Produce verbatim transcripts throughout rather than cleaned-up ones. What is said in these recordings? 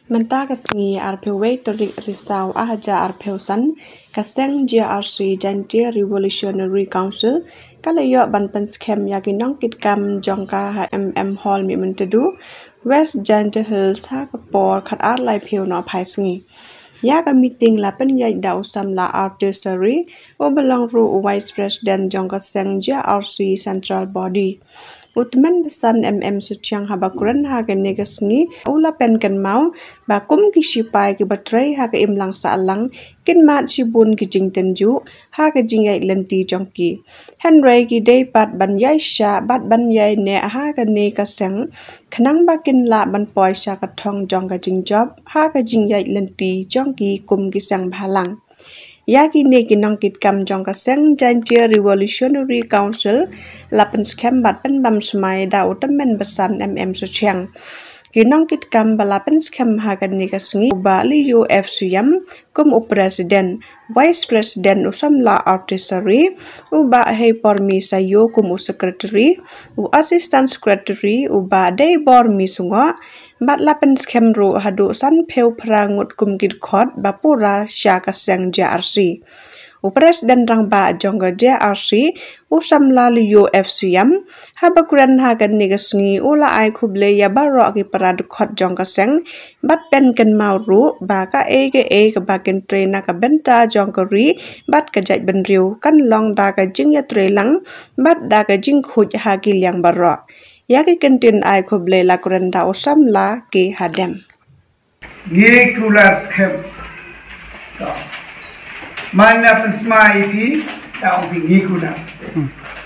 Mynta ka sngi arphew wei tarik Risaw arhajar arphew san, ka seng J R C, Jaintia Revolutionary Council, ka la ïoh ban pynskhem ïa ki nongkitkam jong ka ha M M Hall, Mihmyntdu, West Jaintia Hills, ha ka por khatar laiphew nohphai sngi. Ïa ka meeting la pynïaid da u samla R T Sari, uba long ruh u Vice President jong ka seng J R C Central Body. U tymmen basan M M Suchiang haba kren ha kane ka sngi u la pynkynmaw ba kum ki shipai kiba trei ha ka imlang sahlang, kin mad shibun ki jingtynjuh ha ka jingïaid lynti jong ki. Hynrei ki dei pat ban ïaishah bad ban ïaineh ha kane ka seng, khnang ba kin lah ban poi sha ka thong jong ka jingjop ha ka jingïaid lynti jong ki kum ki seng bhalang. Ïa kine ki nongkitkam jong ka seng Jaintia Revolutionary Council la pynskhem bad pynbam smai da u tymmen basan M M Suchiang. Ki nongkitkam ba la pynskhem ha kane ka sngi u Bah Leo F Siam kum u President, Vice President u samla R T Sari, u Bah Heipormi Sayo kum u Secretary, u Assistant Secretary u Bah Deibormi Sungoh, bad la pynskhem ruh haduh sanphew phra ngut kum ki dkhot ba pura sha ka seng J R C. U President Rangbah jong ka J R C, u samla Leo F Siam, haba kren ha kane ka sngi u la ai khublei ïa baroh ki para dkhot jong ka seng bad pynkynmaw ruh ba kaei kaei kaba kin trei na ka bynta jong ka ri bad ka jaitbynriew kan long da ka jingïatreilang bad da ka jingkhuid ha ki liang baroh. Ïa ki kyntien ai khublei la kren da u samla K Hadem. Ngi kular skhem. To. Man la pynsmai ïa phi, ta ong phi ngi kular.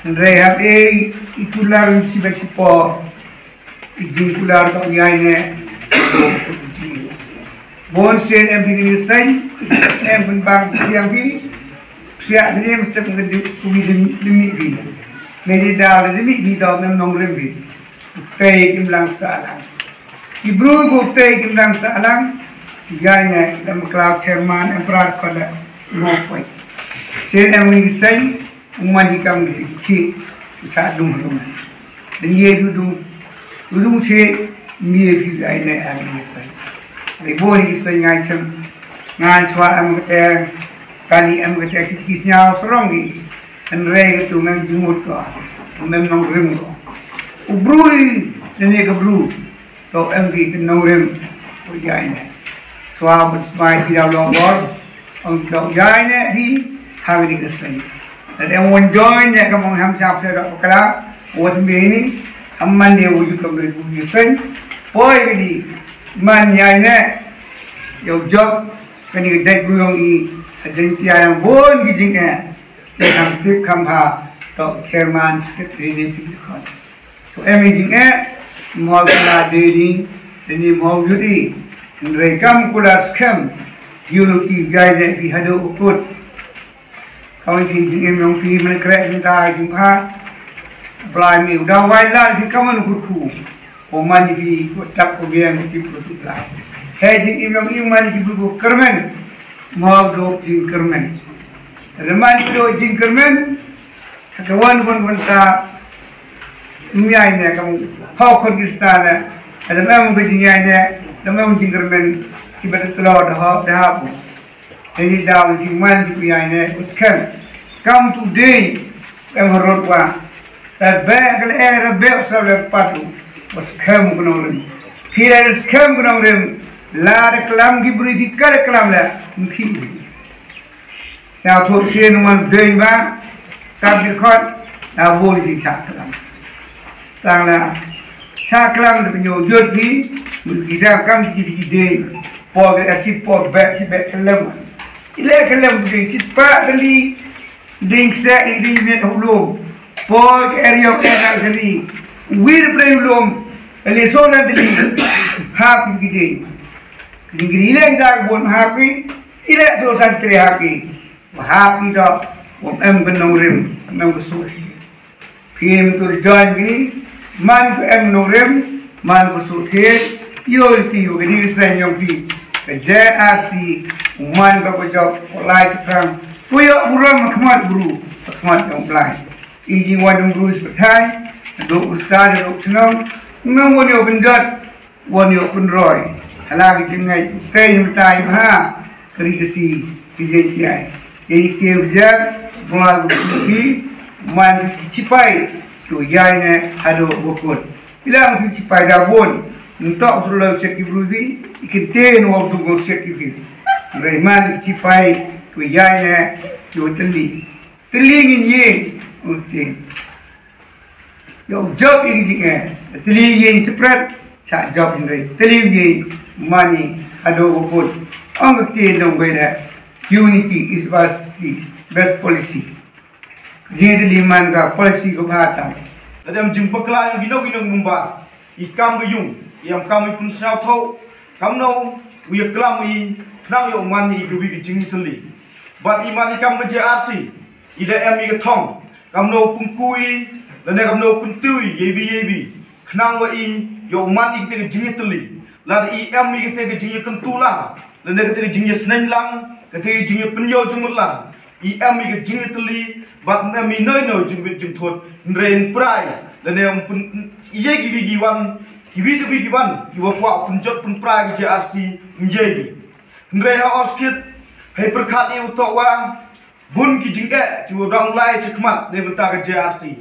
Hynrei hap ei i kular shi ba shi por. I jingkular to ïaineh. Bun sien em phi ngi seng, em pynbang phi ïa phi. Psiah phi em step ngi di, kuwi di, di mi phi. Ngi di daw di mi phi daw mem nongrim phi. Tei kim lang sahlang. Ki bru ko tei kim lang sahlang. Ïaineh da maklaw chairman em prat ko da mo poi. Sien em ngi seng, u man di kam ngi chi. Sa dung dung. Dang ye du dung. Du dung chi, ngi ye du ïaineh a ngi seng. Ngi bo ngi seng ngai chem. Ngai chwa em kate, kani em kate kis kis nyaw sarong ngi. Hynrei katu mem jingmut ko. Mem nongrim ko. U bru i, nene ka bru. To em ki nongrim, ko ïaineh. Chwa ban smai ki daw long bor, ong to ïaineh di, ha ki di ka seng. Dan em wan join ne ka mong ham chap phe da pakala, wat mbe ni, amman ne wuju ka mbe wuju seng. Poi ki di, man ïaineh, yow jop, kani ka jait guyong i, ka jait tiarang bun ki jingeh. Te kham tip kham bha, to chairman secretary ne phi khon. To em i jingeh, mhol kala de ni, de ni mhol yudi. Hynrei kam kular skhem, yulu ki gai ne phi haduh u kut. Kam ki jingim yong phi men krek mynta jingbha. Blai mi u da wai lal phi kam u kut khu. Ko man phi ko tap ko biang ko tip ko tip lai. He jingim yong i man ki bru ko kyrmen. Mhol dok jingkyrmen. Te man ki dok jingkyrmen. Ka wan wan wan ta ym ïaineh kam hok khot ki sta ne. Ka dam em ka jingïaineh, dam em jingkyrmen, chi ba da tlo da hok da hap. Te ni daw jingman ki ïaineh, u skhem. Kam tu dei, em harot wa. Rabbe ka le eh, rabbe u sab le patu. U skhem u nongrim. Phi le skhem u nongrim. La da klam ki bri phi ka da klam le. Mkhi. Sa thot sien wan beng ba, ka bi khot, na bol jing sa klam. Tang la, sa klam da nyo jot bi, mun ki da kam ki di de, por ga si por ba si ba klam. Ile klam bi si pa kali, ding sa di di met hulum. Por ga area ka na kali, wir pre hulum, ile so na di, ha ki de. Ki ile ki da bon ha ki, ile so sa tre ha ki. Wa hap ni da, wa em ka nongrim, em ka sut. Phim tur join bini, man ka em nongrim, man ka sut. Yo ti yo ka di sen yong phi. Ka J R C, man ka ko jop, ko lai chapang. Ko yo buram khmat bru, khmat yong blai. Iji wadum bru sepetai, dok ustad, dok chnong, ngam wan yo penjot, wan yo penroi. Ala ki jingngeit, tei mynta i bha ka ri Khasi ki jingtiai. Ïa ki tieng bijak, bla ki bi, man ki sipai, to ïai ne haduh bakut. Bilang ki sipai da bun, ntok sulu sek ki bru bi, i kynten wa tu ko sek ki bi. Hynrei man ki sipai, to ïai ne, to tylli. Tylli ngin ïeng, u tieng. Ïoh jop ïa ki jingeh. Tylli ïeng separate, cha jop hynrei. Tylli ïeng mane haduh bakut. Ong ka ktien dong wei da. Unity is best, best policy. Jingtylli man ka policy kaba bha tam. Lada em jingpakla ïa kino kino kumba. I kam ka ïung, i em kam i pynsñiawthooh. Kamno, u ïaklam i, khnang ïoh man i kawi ka jingtylli. Bad i man i kam ka J R C. I da em i ka thong, kamno pynku i, lane kamno pyntiew i, ïa iwi ïa iwi. Khnang wa i, ïoh man i kata ka jingïatylli. Lada i em i kata ka jingïakyntu lang, lane kata ka jingïasneng lang, kata ka jingïapynïoh jingmut lang. I em i ka jingïatylli, bad em i noi noi jingwit jingthut, hynrei prai, lane em pyn, ïa kiwi ki wan, kiwi kiwi ki wan, ki wa kwah pynjot pynprai ka J R C, ïa i. Hynrei ha oskit, hei pyrkhat i u toh wa, bun ki jingeh, ki wa dang lai chi khmat, na bynta ka J R C.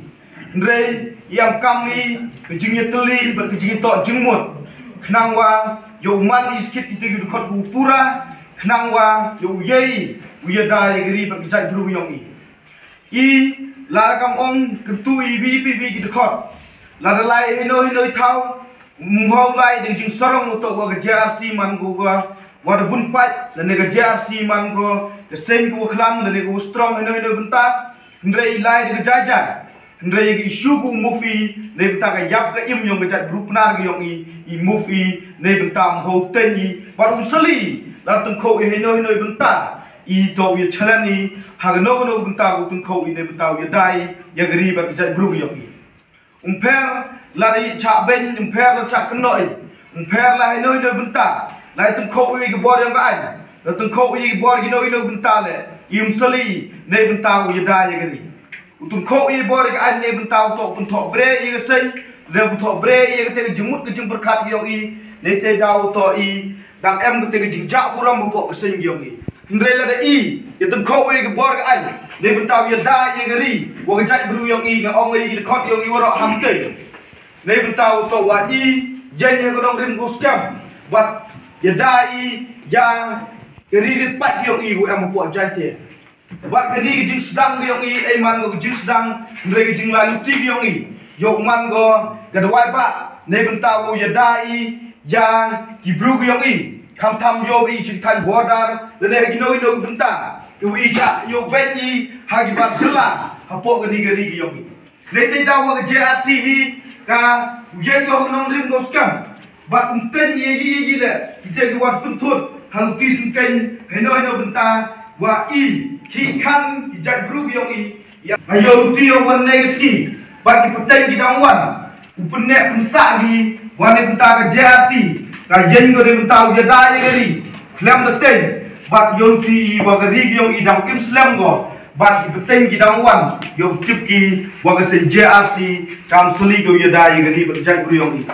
Hynrei, i em kam i, ka jingïatylli, bad ka jingïatoh jingmut. Khnang wa, ïoh man i skit kita ki dkhot ku pura, khnang wa, ïoh ïai, u ïada ïa ka ri bad ka jaitbru yong i. I, lada kam ong, kyntu i wi wi wi ki dkhot. Lada lai hino hino i thaw, Mho lai da ka jingsarong u toh wa ka J R C man ko ka wa da bun pait, lane ka J R C man ko ka seng ko wa khlam, lane ko wa strong hino hino bynta, hynrei i lai da ka jai jai. Hynrei ka issue ko move i, na bynta ka ïap ka im yong ka jaitbru Pnar ka yong i, i move i, na bynta mho teng i, bad um sali, la tyngkho i hino hino bynta, i toh u ïa challenge i, ha kano kano bynta ko tyngkho i, na bynta u ïada i, ïa ka ri bad ka jaitbru ka yong i. Umpher la i chah beiñ, umpher la chah kynnoh i. Umpher la hino hino bynta. La i tyngkho i ka bor yong ka aiñ. La tyngkho i ka bor hino hino bynta le. I um sali, na bynta u ïada ïa ka ri. U tyngkho i bor ka aiñ na bynta u toh pynthoh bre ïa ka seng. Na pynthoh bre ïa kata ka jingmut ka jingpyrkhat yong i. Na te da u toh i. Dang em kata ka jingjah burom hapoh ka seng yong i. Hynrei lada i, ïa tyngkho i ka bor ka aiñ, na bynta u ïada ïa ka ri, wa ka jaitbru yong i, nga ong i ki dkhot yong i waroh ham tei. Na bynta u toh wa i, ïeng ïa ka nongrim ka skhem, bad ïada i, ïa ka ri rit pat yong i, u em hapoh Jaintia. Bad kani ka jingsdang ka yong i, ei man ka jingsdang, hynrei ka jinglai luti ka yong i, ïoh man ka, ka dawai ba, na bynta u ïada i, ïa ki bru ka yong i, khamtam ïoh i sing thaiñ border, lane ha kino kino ki bynta, ïoh i chah ïoh beiñ i, ha ki bar jylla, hapoh kani ka ri ka yong i. Lei te da wa ka J R C hi, ka ïeng ka nongrim ka skhem, bad um teng i ïa i ïa i le, kita ki wan pynthut, ha luti sengkeiñ, hino hino bynta, wa i, ki khan, ki jaitbru ka yong i, Ïa, nga ïoh luti ïa wan ne ka sngi, bad ki pateng ki dang wan, u pynneh pynsah ki, wan ne bynta ka J R C, ka ïeng ko ne bynta u ïada ïa ka ri, khlem da teng, bad ïoh luti ïa wa ka ri ki yong i dang im slem ko, bad ki pateng ki dang wan, ïoh tip ki, wa ka seng J R C, kam suli ko ïada ïa ka ri, bad ka jaitbru yong i.